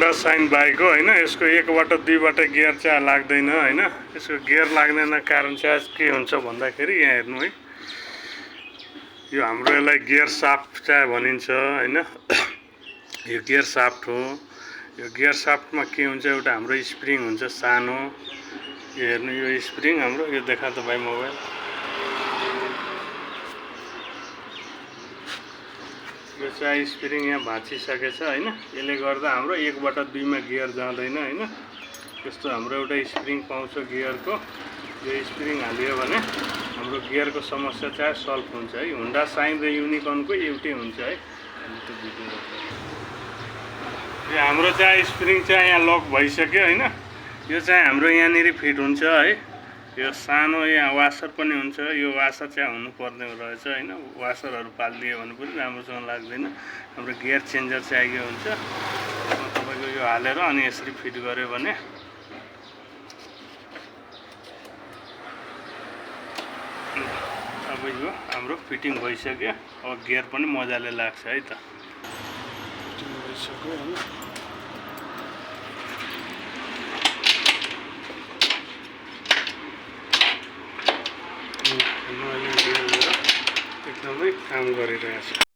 Honda sign bike हो हैन। यसको एकबाट दुईबाट गियर चाहिँ लाग्दैन हैन। यसको गियर लाग्दैन कारण चाहिँ के हुन्छ भन्दाखेरि यहाँ हेर्नु है, यो हाम्रो यसलाई गियर साफ्ट चाहिँ भनिन्छ हैन। यो गियर साफ्ट हो। यो गियर साफ्टमा के हुन्छ, एउटा हाम्रो स्प्रिङ हुन्छ सानो। यो हेर्नु, यो स्प्रिङ हाम्रो, यो देखा त भाइ मोबाइल, यो चाहिँ स्प्रिङ यहाँ भाँचिसकेछ हैन। यसले गर्दा हाम्रो एकबाट दुईमा गियर जाँदैन हैन। यस्तो हाम्रो एउटा स्प्रिङ पाउँछ गियरको। यो स्प्रिङ हालियो भने हाम्रो गियरको समस्या चाहिँ सल्भ हुन्छ है। होन्डा साइन र युनिकर्नको एउटै हुन्छ है। यो हाम्रो चाहिँ स्प्रिङ चाहिँ यहाँ लक भइसक्यो हैन। यो चाहिँ हाम्रो यहाँनिर फिट हुन्छ है। यो सानो यहाँ वासर पनि हुन्छ। यो वासर चाहिँ हुनुपर्ने रहेछ हैन। वासरहरू पालिदियो भने पनि राम्रोसँग लाग्दैन। हाम्रो गियर चेन्जर चाहिएको हुन्छ। तपाईको यो हालेर अनि यसरी फिट गर्यो भने अब यो हाम्रो फिटिङ भइसक्यो। अब गियर पनि मजाले लाग्छ है त। फिटिङ भइसक्यो हैन। एकदमै काम गरिरहेछ।